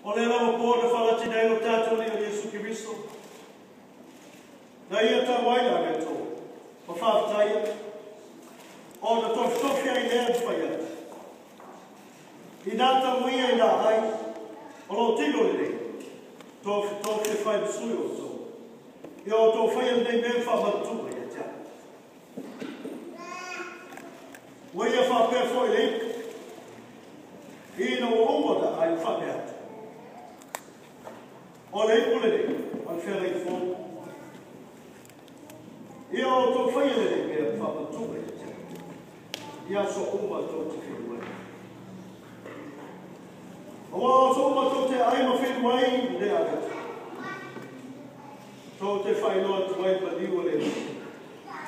O le lawa po na whalati nei o tātou ni o Yesu Kiriso. Na ia tau ai la le tō. Ma whawhitaia. O na tofitofi ai lea na whai atu. I nā tau ia i nā ai. O lo tino le nei. Tofitofi e whai masui o tō. Ia o tō whai nei mea whamatutunga ia te au. Ua ia whapea fo i leipu. I na ua uma da ai whapea atu. O le ipu le nei, o le whera i fō. Ia o tō whai le nei mea whamatutunga ia te au. Ia so uma tō te whenua. Awa o tō uma tō te ai ma whenua i le atu. Tō te whailoa tuai pa liwa le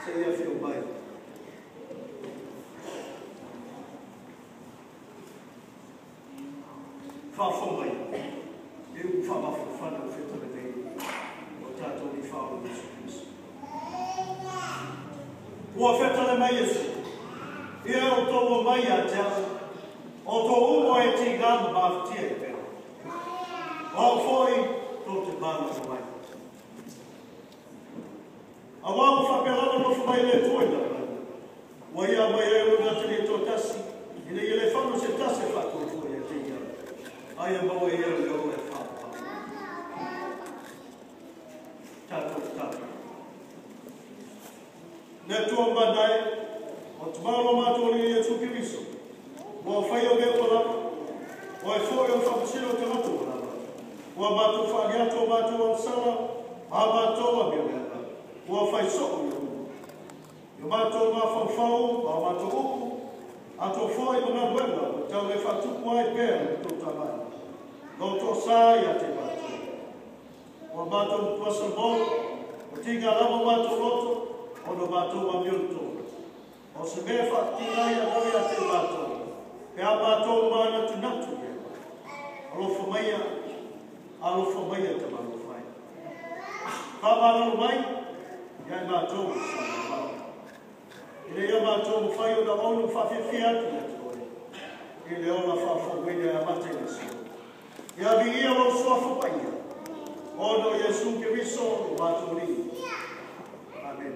se ia whio mai. Whawha mai, e u whamawhawhana o whetore nei, o tātou ni whaolo Yesu Kristo. Ua whetore mai Yesu, ia o tō mai a te au, o tō umo e ti ngā ma mawhitia i pera. O fōi tō te māna o mai. A wā o whapelana no whamai le toi nā mai. Ua ia mai e o nā tini tō tasi, ina ia le whano se tasi whakoi toi e te ia. Aia maua ia le o e whapau. Tātou tātou. Le tua manai, o te maolo mātou ni ia tū Kiriso. Ua whai o mea walama, o e fōi o whapasino te matu walama. Ua mātou whaaliato mātou au sala, a mātou a mea mea. Ua whai soo i umu. Ia mātou ngā whauwhau, a mātou uku, a tō whoi o ngā wena, o tau e whatupu ai pēr o tō tāmai. Nō tō sā ia te mātou. Ua mātou mtuasa mō, o tinga lama mātou loto, o no mātou a miu tō. O se mea whakatinga ia rau ia te mātou, pe a mātou māna tunatu ia. Alofa maia te mātou whai. Ka mānalo mai, ia e mātou o sa mai. I le ia mātou mo whai o na onu whawhiwhi atu ia te oe. I le ola whawhawine a mate le sio. Ia vi ia lau suafa pai ia. O no Yesu Kiriso o mātou ni. Amen.